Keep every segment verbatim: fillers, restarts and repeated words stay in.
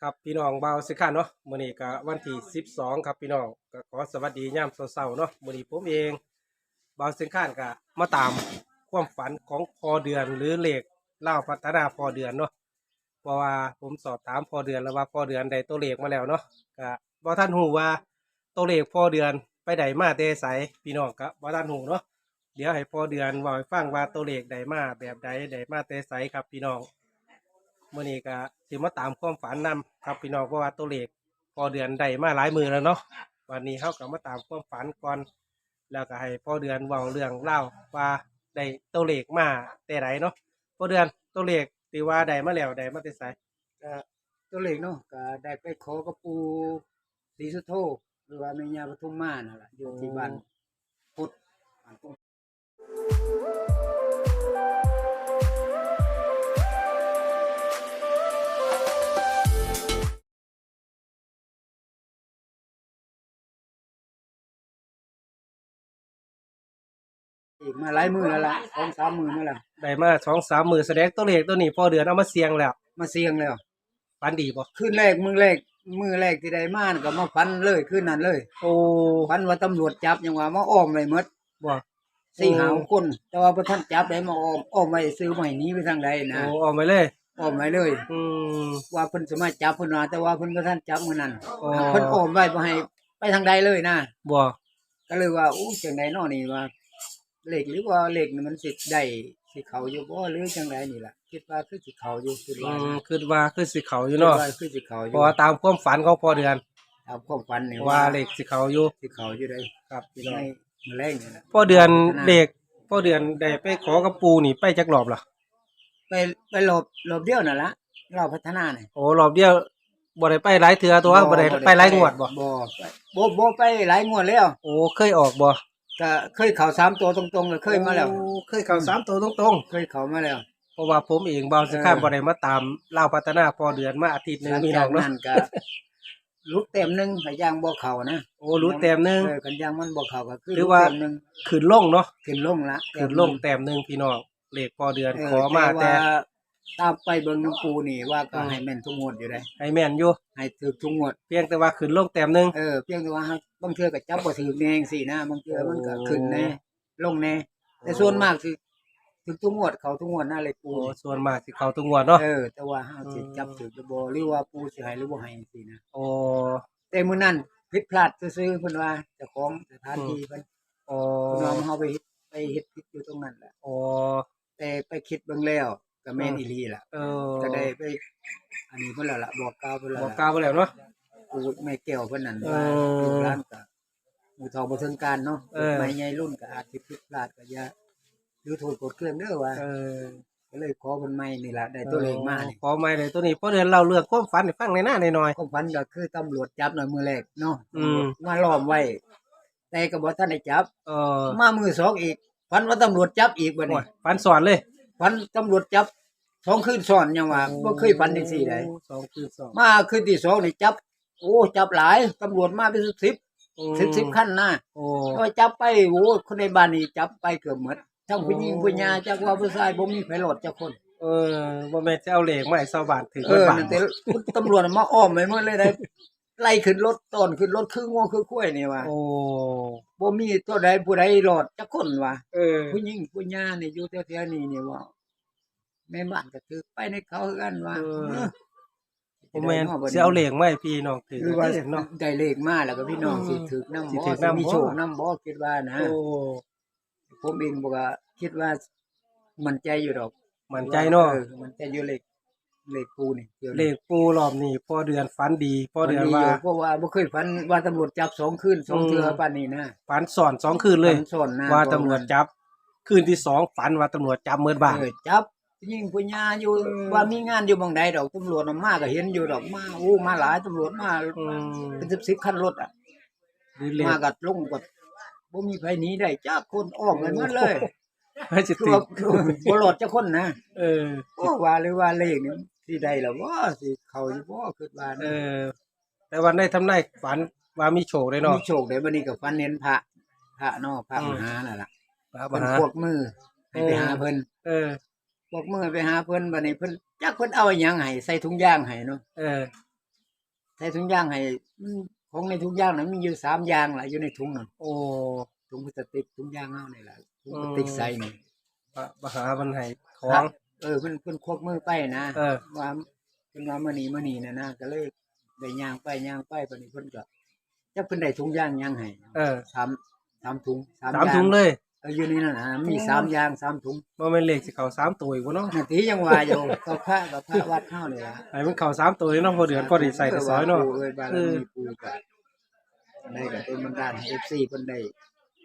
ครับพี่น้อง บ่าวสิงคานเนาะ มื้อนี้ก็วันที่สิบสองครับพี่น้อง ก็ขอสวัสดียามเช้าๆเนาะ มื้อนี้ผมเอง บ่าวสิงคานก็มาตามความฝันของพ่อเดือน หรือเลขลาวพัฒนาพ่อเดือนเนาะ เพราะว่าผมสอบถามพ่อเดือนแล้วว่าพ่อเดือนได้ตัวเลขมาแล้วเนาะ ก็บ่ทันรู้ว่าตัวเลขพ่อเดือนไปได้มาแต่ไส พี่น้องก็บ่ทันรู้เนาะ เดี๋ยวให้พ่อเดือนเว้าให้ฟังว่าตัวเลขได้มาแบบใด ได้มาแต่ไสครับพี่น้อง มื้อนี้ก็สิมาตามความฝันนำครับพี่น้อง เพราะว่าตัวเลขพ่อเดือนได้มาหลายมื้อแล้วเนาะ วันนี้เราก็มาตามความฝันก่อน แล้วก็ให้พ่อเดือนเว้าเรื่องราวว่าได้ตัวเลขมาแต่ใดเนาะ พ่อเดือน ตัวเลขที่ว่าได้มาแล้วได้มาแต่ไส ก็ตัวเลขเนาะ ก็ได้ไปขอกับปู่ศรีสุโธ หรือว่าแม่ย่าปทุมมานั่นล่ะ อยู่ที่บ้านพุทธ อีกมาหลายมื้อแล้วล่ะ สองสามมื้อมาแล้ว ได้มาสองสามมื้อ แสดงตัวเลขตัวนี้พ่อเดือนเอามาเสี่ยงแล้ว มาเสี่ยงแล้ว ฝันดีบ่ คืนแรก มื้อแรก มื้อแรกที่ได้มานั่นก็มาฝันเลย คืนนั้นเลย โอ้ ฝันว่าตำรวจจับ ยังว่ามาอ้อมไว้หมด บ่ สี่ห้าคน แต่ว่าบ่ทันจับได้ มาอ้อม อ้อมไว้ซื่อ บ่ให้หนีไปทางใดนะ โอ้ อ้อมไว้เลย อ้อมไว้เลย อืม ว่าเพิ่นสิมาจับเพิ่นว่า แต่ว่าเพิ่นบ่ทันจับมื้อนั้น อ๋อ เพิ่นอ้อมไว้บ่ให้ไปทางใดเลยนะ บ่ ก็เลยว่า โอ้ จังใดน้อนี่ว่า เลข หรือว่าเลขนี่มันสิได้ สิเข้าอยู่บ่ หรือจังใดนี่ล่ะ คิดว่าคือสิเข้าอยู่ คิด อื ว่านะ ม คิดว่าคือสิเข้าอยู่เนาะ คิดว่าคือสิเข้าอยู่ เพราะว่าตามความฝันของพ่อเดือน ตามความฝันนี่ ว่า ว่าเลขสิเข้าอยู่ สิเข้าอยู่เด้ ครับพี่น้อง ในมื้อแลงนี่ล่ะ พ่อเดือน พัฒนา เลข พ่อเดือนได้ไปขอกับปู่นี่ไปจักรอบล่ะ ไป ไปรอบ รอบเดียวนั่นล่ะ ลาวพัฒนานี่ โอ้ รอบเดียว บ่ได้ไปหลายเทื่อตัว บ่ บ่ได้ บ่ได้ ไปหลายงวดบ่ บ่ บ่ บ่ไปหลายงวดแล้ว โอ้ เคยออกบ่ ก็เคยเข้าสามตัวตรงๆ ก็เคยมาแล้ว โอ้ เคยเข้าสามตัวตรงๆ เคยเข้ามาแล้ว เพราะว่าผมเอง บ่าวสิงคาน เออ บ่ได้มาตามลาวพัฒนาพ่อเดือนมาอาทิตย์หนึ่ง หลัง พี่น้องเนาะ จากนั้นก็หลุดแต้มหนึ่ง ก็ยังบ่เข้านะ โอ้ หลุดแต้มหนึ่ง เออ คันยังมันบ่เข้าก็คือ ถือว่า หลุดแต้มหนึ่ง ขึ้นลงเนาะ ขึ้นลงละ ขึ้นลงแต้มหนึ่ง แต้มหนึ่งพี่น้อง เลขพ่อเดือน เออ ขอมา แต่ว่า แต่ ตามไปเบิ่งนำปู่นี่ว่าก็ อืม ให้แม่นทุกงวดอยู่เด้ ให้แม่นอยู่ ให้ถืกทุกงวด เพียงแต่ว่าขึ้นลงแต้มหนึ่ง เออ เพียงแต่ว่าบางเทื่อก็จับบ่ถืกแน่จังซี้นะ บางเทื่อมันก็ โอ้ ขึ้นแน่ ลงแน่ แต่ โอ้ ส่วนมากสิถืกทุกงวด เข้าทุกงวดนะเลขปู่ โอ้ นี่ ส่วนมากสิเข้าทุกงวดเนาะ เออ แต่ว่าเฮาสิ อืม จับถืกหรือบ่ หรือว่าปู่สิให้หรือบ่ให้จังซี้นะ โอ้ แต่มื้อนั้นผิดพลาดซื่อๆ เพิ่นว่าเจ้าของสถานที่ อืม เพิ่น อ๋อ เพิ่นว่าเฮาไปเฮ็ด ไปเฮ็ดผิดอยู่ตรงนั้นแหละ อ๋อ แต่ไปคิดเบิ่งแล้วก็แม่น เออ อีหลีล่ะ เออ ก็ได้ไป อันนี้เพิ่นแล้วล่ะ บอกกล่าวเพิ่นแล้ว บอกกล่าวเพิ่นแล้วเนาะ ปู่แม่แก้วเพิ่นนั่น เออ ว่าลูกหลานก็ ผู้เฒ่าบ่ถึงการเนาะ เออ เด็กใหม่ใหญ่รุ่นก็อาจสิผิดพลาดก็อย่าถือโทษโกรธเคืองเด้อว่า เออ ก็เลยขอเพิ่นใหม่นี่ล่ะ ได้ตัวเลขมานี่ เออ ขอใหม่เลยตัวนี้ พ่อเดือนเล่าเรื่องความฝันให้ฟังแหน่นะหน่อยๆ ความฝันก็คือตำรวจจับหน่อยมื้อแรกเนาะ อืม มาล้อมไว้ แต่ก็บ่ทันได้จับ เออ มามื้อสองอีก ฝันว่าตำรวจจับอีกบัดนี้ โอ้ย ฝันซ้อนเลย ฝันตำรวจจับสองคืนซ้อน ยังว่า โอ้ บ่เคยฝันจังซี่ใด๋ สองคืนซ้อน มาคืนที่สองนี่จับ โอ้ จับหลาย ตำรวจมาเป็นสิบ อืม สิบ สิบคันนะ โอ้ ก็จับไป โอ้ คนในบ้านนี่จับไปเกือบหมด ทั้งผู้หญิง โอ้ ผู้หญา จักว่าผู้ชาย บ่มีไผรอดจักคน เออ บ่แม่นสิเอาเลขมาให้ชาวบ้านถืก เออ เบิดบ้าน นั่นแต่ บ่ ตำรวจมาอ้อมไว้หมดเลยนะ ไล่ขึ้นรถ ต้อนขึ้นรถ คืองัวคือควายนี่ว่า โอ้ บ่มีตัวใดผู้ใดรอดจักคนว่า เออ ผู้หญิงผู้หญานี่อยู่แถวๆนี้นี่ว่า แม่บ้านก็ถืกไปในเขาคือกันว่า เออ เออ บ่แม่น สิได้เนาะ สิเอาเลขมาให้พี่น้องถืก หรือว่า เนาะ ได้เลขมาแล้วก็พี่น้อง อืม สิถืกนำ สิ บ่ ถืกนำ สิมี บ่ โชคนำบ่ คิดว่านะ โอ้ ผมเองบอกว่าคิดว่ามั่นใจอยู่ดอก มั่นใจเนาะ เออ มั่นใจอยู่เลข เลขปู่นี่ เดี๋ยวนี้ เลขปู่รอบนี้ พ่อเดือนฝันดี พ่อเดือน ฝันดีอยู่ ว่า เพราะว่าบ่เคยฝันว่าตำรวจจับสองคืนสองเทื่อ อืม ปานนี้นะ ฝันซ้อนสองคืนเลย ฝันซ้อนนะ ว่าตำรวจจับ คืนที่สองฝันว่าตำรวจจับหมดบ้าน เออ จับ ผู้หญิงผู้หญาอยู่ อืม ว่ามีงานอยู่หม่องใดดอก ตำรวจน่ะมาก็เห็นอยู่ดอก มา โอ้ มาหลาย ตำรวจมา อืม เป็นสิบสิบคันรถอะ หรือเลข มาก็ลงก็บ่มีไผหนีได้จักคน อ้อมกันหมดเลย ให้สิ คือว่า ติด บ่รอดจักคนนะ เออ โอ้ ว่าหรือว่าเลขนี่สิได้แล้วบ่ สิเข้าอยู่บ่ คิดว่านะ เออ แต่ว่าในทำนายฝันว่ามีโชคเลยเนาะ มีโชคเด้ บัดนี้ก็ฝันเห็นพระ พระเนาะ พระ อืม มหานั่นล่ะ พระมหา เพิ่นพวกมือให้ไปหาเพิ่น เออ เออ พวกมือไปหาเพิ่น บัดนี้เพิ่น จักเพิ่นเอาอิหยังให้ ใส่ถุงยางให้เนาะ เออ ใส่ถุงยางให้ มัน ของในถุงยางน่ะมีอยู่สามอย่างล่ะ อยู่ในถุงนั่น โอ้ ถุงพลาสติก ถุงยางเฮานี่ล่ะ ถุงพลาสติก อืม ใสนี่ พระมหาเพิ่นให้ของ พระ เออ เพิ่น เพิ่นควักมือไปนะ เออ ว่า เพิ่นว่า "มื้อนี้ มื้อนี้" น่ะนะ ก็เลยได้ย่างไป ย่างไป บัดนี้เพิ่นก็ จักเพิ่นได้ถุงยางหยังให้ เออ สาม สามถุง สาม สาม อย่าง ถุงเลย เออ อยู่ในนั้นน่ะ มี โอ้ สามอย่าง สามถุง บ่แม่นเลขสิเข้าสามตัวอีกบ่เนาะ นั่นติยังว่าอยู่ ก็พระ ก็พระวัดเฮานี่ล่ะ ให้มันเข้าสามตัวเลยเนาะ พอเดือนพอได้ใส่ได้สอยเนาะ เออ ว่าปู่เอ้ย บารมีปู่ก็ จั่งใดก็เป็นบันดาลให้ เอฟซี เพิ่นได้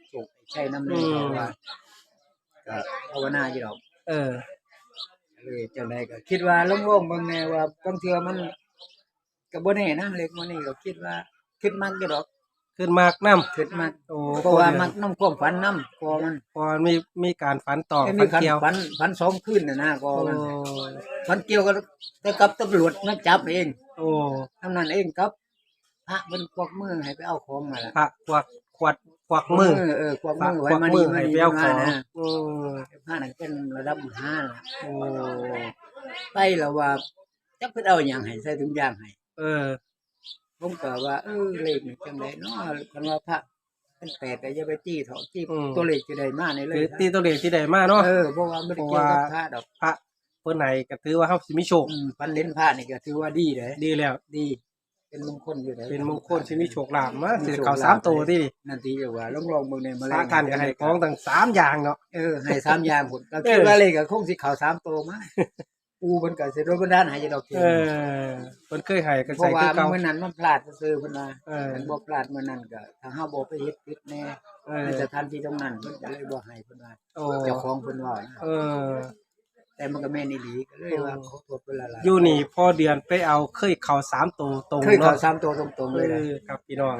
โชคได้ชัยนำแน่ อืม เพราะว่าก็ภาวนาอยู่ดอก เออ เลยจั่งใดก็คิดว่าลองๆเบิ่งแน่ว่าบางเทื่อมัน ก็บ่แน่นะ เลขงวดนี้ก็คิดว่า คิดมักอยู่ดอก คิดมักนำ คิดมัก โอ้ เพราะว่ามักนำความฝันนำ ก็มัน เพราะมันมี มีการฝันต่อ เอ้ย มี ฝันเกี่ยว ฝัน ฝันสองคืนน่ะนะ ก็มัน โอ้ ฝันเกี่ยวกับ แต่กับตำรวจมาจับเอง โอ้ เท่านั้นเองครับ พระเพิ่นควักมือให้ไปเอาของนั่นล่ะ พระควัก ควัก ควักมือ เออ ควักมือ พระ ไว้ ควักมือ มานี่ ให้ไปเอาของ มานี่ มานะ อืม พระนั่นเป็นระดับมหาน่ะ โอ้ ไปแล้วว่า จักเพิ่นเอาหยังให้ ใส่ถุงยางให้ เออ ผมก็ว่า เออ เลขนี่จั่งใดเนาะ คันว่าพระเป็นแปดก็อย่าไปตีเถาะ ตี อืม ตัวเลขที่ได้มานี่เลย คือตีตัวเลขที่ได้มาเนาะ เออ เพราะว่าบ่ได้เกี่ยวกับพระดอก เพราะว่าพระเพิ่นให้ก็ถือว่าเฮาสิมีโชค อืม ฝันเห็นพระนี่ก็ถือว่าดีเด้ ดีแล้ว ดี เป็นมงคลอยู่เด้ เป็นมงคล สิมีโชคลาภมา มีโชคลาภ สิเข้าสามตัวติ นั่นติ เรียกว่าลองๆเบิ่งแน่ มื้อแลง พระท่านก็ให้ของตั้งสามอย่างเนาะ เออ ให้สามอย่างพุ้น ก็คิดว่าเลขก็คงสิเข้าสามตัวมา ปู่เพิ่นก็สิโดนบันดาลให้อยู่ดอก เออ เพิ่นเคยให้ก็ เพราะ ใส่ ว่า คือเก่า มื้อนั้นมันพลาดซื่อๆ เพิ่นว่า เออ คันบ่พลาดมื้อนั้นก็ ถ้าเฮาบ่ไปเฮ็ดผิดแน่ เออ ในสถานที่ตรงนั้น เพิ่นก็เลยบ่ให้ เพิ่นว่า โอ้ เจ้าของเพิ่นว่านะ เออ แต่มันก็แม่นอีหลี ก็เลยว่า อืม ขอโทษเพิ่นหลายๆ อยู่นี่พ่อเดือนไปเอาเคยเข้าสามตัวตรง เคยเข้า เนาะ สามตัวตรงๆเลยนะ เออ ครับพี่น้อง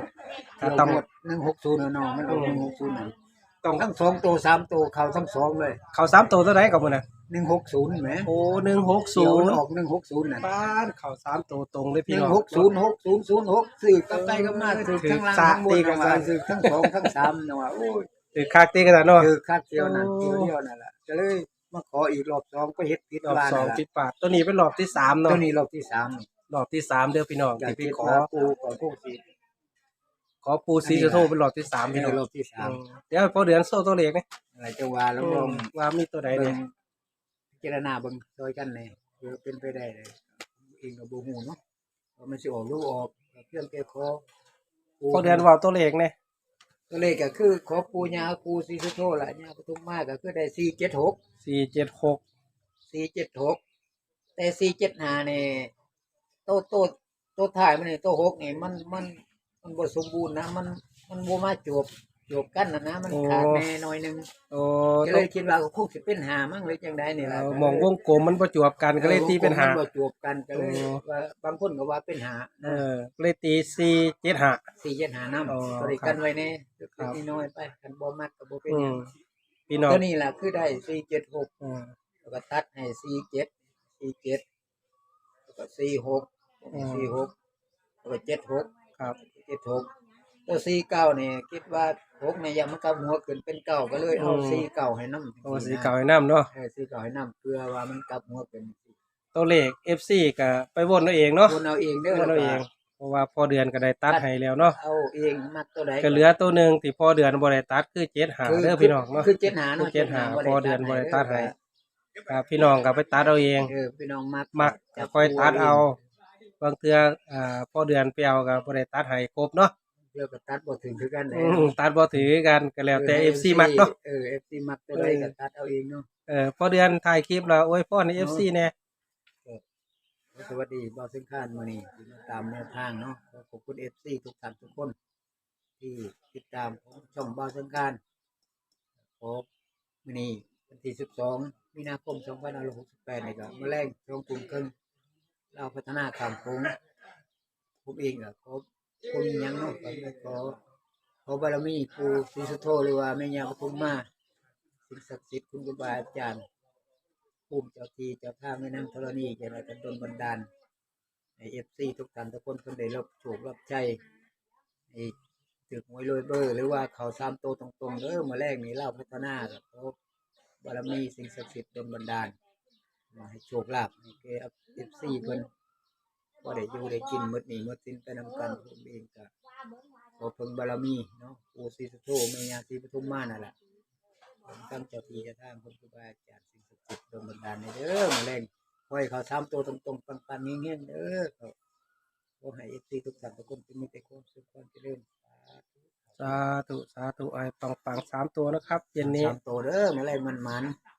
เดี๋ยว ก็ต้อง งวดหนึ่งหกศูนย์น่ะเนาะ มันออก อืม หนึ่งหกศูนย์น่ะ ต้อง ทั้งสองตัว สามตัว เข้าทั้งสองเลย เข้าสามตัวตัวใดก็มื้อนั้น หนึ่งหกศูนย์ แหม โอ้ หนึ่งหกศูนย์ เดี๋ยวมันออก หนึ่งหกศูนย์ น่ะ ป๊าด เข้าสามตัวตรงเลยพี่น้อง หนึ่งหกศูนย์ หกศูนย์ ศูนย์หก ซื้อกลับไปกลับมา ถืก ถืกทั้งล่าง ถืก ทั้งบน สาม ตีกัน นะว่า สาม ถืกทั้งสองทั้งสามนะว่า โอ้ย ถืกคักตีกันเนาะ ถืกคักเดียวนั่น โอ้ เดียวเดียวนั่นล่ะ ก็เลยมาขออีกรอบสอง ก็เฮ็ดผิด รอบ ว่า สอง นั่นล่ะ ผิดพลาด ตัวนี้เป็นรอบที่สามเนาะ ตัวนี้รอบที่สาม รอบที่สามเด้อพี่น้อง อยาก ที่ไป คิด ขอ ว่าปู่ก็คงสิ ขอปู่ศรีสุโธเป็นรอบที่สามพี่น้อง เออ รอบที่สาม อืม เดี๋ยวพ่อเดือนโชว์ตัวเลขนี่ อะไรจะว่าแล้ว อืม ลอง ว่ามีตัวใดเนี่ย เบิ่ง พิจารณาเบิ่งช่วยกันแหน่ เผื่อเป็นไปได้เลย เองก็บ่ฮู้เนาะ ว่ามันสิออกหรือบ่ออก ก็เพียงแต่ขอปู่ พ่อเดือนเว้าตัวเลขแหน่ ตัวเลขก็คือขอปู่ย่าปู่ศรีสุโธล่ะ ย่าปทุมมาก็คือได้ สี่เจ็ดหก สี่เจ็ดหก สี่เจ็ดหก แต่ สี่เจ็ดห้า นี่ โต โต โตท้ายมันนี่ โตหกนี่ มัน มัน มันบ่สมบูรณ์นะ มัน มันบ่มาจวบ จวบกันน่ะนะ มัน โอ้ ขาดแหน่หน่อยหนึ่ง โอ้ ก็เลยคิดว่าก็คงสิเป็นห้ามั้ง หรือจั่งใดนี่ล่ะ เออ ก็เลย หม่องวงกลมมันบ่จวบกัน ก็เลยตีเป็นห้า เออ วงกลมมันบ่จวบกัน ก็เลย โอ้ ว่า บางคนก็ว่าเป็นห้านะ เออ ก็เลยตี สี่เจ็ดห้า สี่เจ็ดห้า นำ อ๋อ ก็เลยกันไว้แหน่ ครับ เล็กๆน้อยๆไป คันบ่มักก็บ่เป็นหยัง อืม พี่น้อง ตัวนี้ล่ะคือได้ สี่เจ็ดหก อืม แล้วก็ตัดให้ สี่เจ็ด สี่เจ็ด แล้วก็ สี่หก อืม สี่หก แล้วก็ เจ็ดหก ครับ เจ็ดหก ตัว สี่เก้า นี่คิดว่า หก นี่ยังมันกลับหัวขึ้นเป็น เก้า ก็เลยเอา อืม สี่เก้า ให้นำ โอ้ สี่เก้า ให้นำเนาะ เออ สี่เก้า ให้นำ เพื่อว่ามันกลับหัวขึ้น ตัวเลข เอฟซี ก็ไปวนเอาเองเนาะ วนเอาเองเด้อ วนเอาเอง แล้วก็ เพราะว่าพ่อเดือนก็ได้ตัดให้แล้วเนาะ เอาเอง มักตัวใด ก็เหลือตัวหนึ่งที่พ่อเดือนบ่ได้ตัดคือ เจ็ดห้า คือ เด้อพี่น้องเนาะ คือ เจ็ดห้า เนาะ คือ เจ็ดห้า เจ็ดห้า บ่ได้ตัด พ่อเดือนบ่ได้ตัดให้ ครับ พี่น้องก็ไปตัดเอาเอง เออ พี่น้องมัก มัก จับ ค่อยตัดเอา คู่เอง บางเทื่อ อ่า พ่อเดือนไปเอาก็บ่ได้ตัดให้ครบเนาะ เทื่อก็ตัดบ่ถืกคือกันแหละ อืม ตัดบ่ถืกคือกัน ก็แล้วแต่ เออ ให้ เอฟซี เอฟซี มักเนาะ เออ เอฟซี มักตัวใด เออ ก็ตัดเอาเองเนาะ เออ พ่อเดือนถ่ายคลิปแล้วอวยพรให้ เออ เอฟซี แหน่ เออ สวัสดีบ่าวเชิงคาน มื้อนี้ที่มาตามแนวทางเนาะ ขอขอบคุณ เอฟซี ทุกท่านทุกคน ที่ติดตามของช่องบ่าวเชิงคาน ขอ มื้อนี้วันที่ สิบสอง มีนาคม สองพันห้าร้อยหกสิบแปด นี่ก็มื้อแลง สองทุ่มครึ่ง ลาวพัฒนาข้ามโขง ผมเองก็ขอ บ่มีหยังเนาะ ก็ขอ ขอบารมีปู่ศรีสุโธ หรือว่าแม่ย่าปทุมมา สิ่งศักดิ์สิทธิ์ คุณครูบาอาจารย์ ภูมิเจ้าที่เจ้าทาง แม่นางธรณี จะได้ดลบันดาล ให้ เอฟซี ทุกท่านทุกคนเพิ่นได้รับโชครับชัย ให้ถูกหวยรวยเบอร์ หรือว่าเข้าสามตัวตรงๆเด้อ มื้อแลงนี่ลาวพัฒนา ก็ขอบารมีสิ่งศักดิ์สิทธิ์ดลบันดาล มาให้โชคลาภให้แก่ เอฟซี เพิ่น พอได้อยู่ได้กินหมดหนี้หมดสินไปนำกัน ผมเองก็ขอเพิ่งบารมีเนาะ ปู่ศรีสุโธ แม่ย่าศรีปทุมมานั่นแหละ ทั้งเจ้าที่เจ้าทาง คุณครูบาอาจารย์ สิ่งศักดิ์สิทธิ์ดลบันดาลให้เด้อ มื้อแลงขอให้เข้าสามตัวตรงๆ ปังๆ เฮงๆ เด้อ ขอให้เอฟซีทุกท่านทุกคนมีแต่ความสุขความเจริญ สาธุ สาธุ ให้ปังๆ สามตัวนะครับ เย็นนี้ สามตัวเด้อ มื้อแลงมันๆ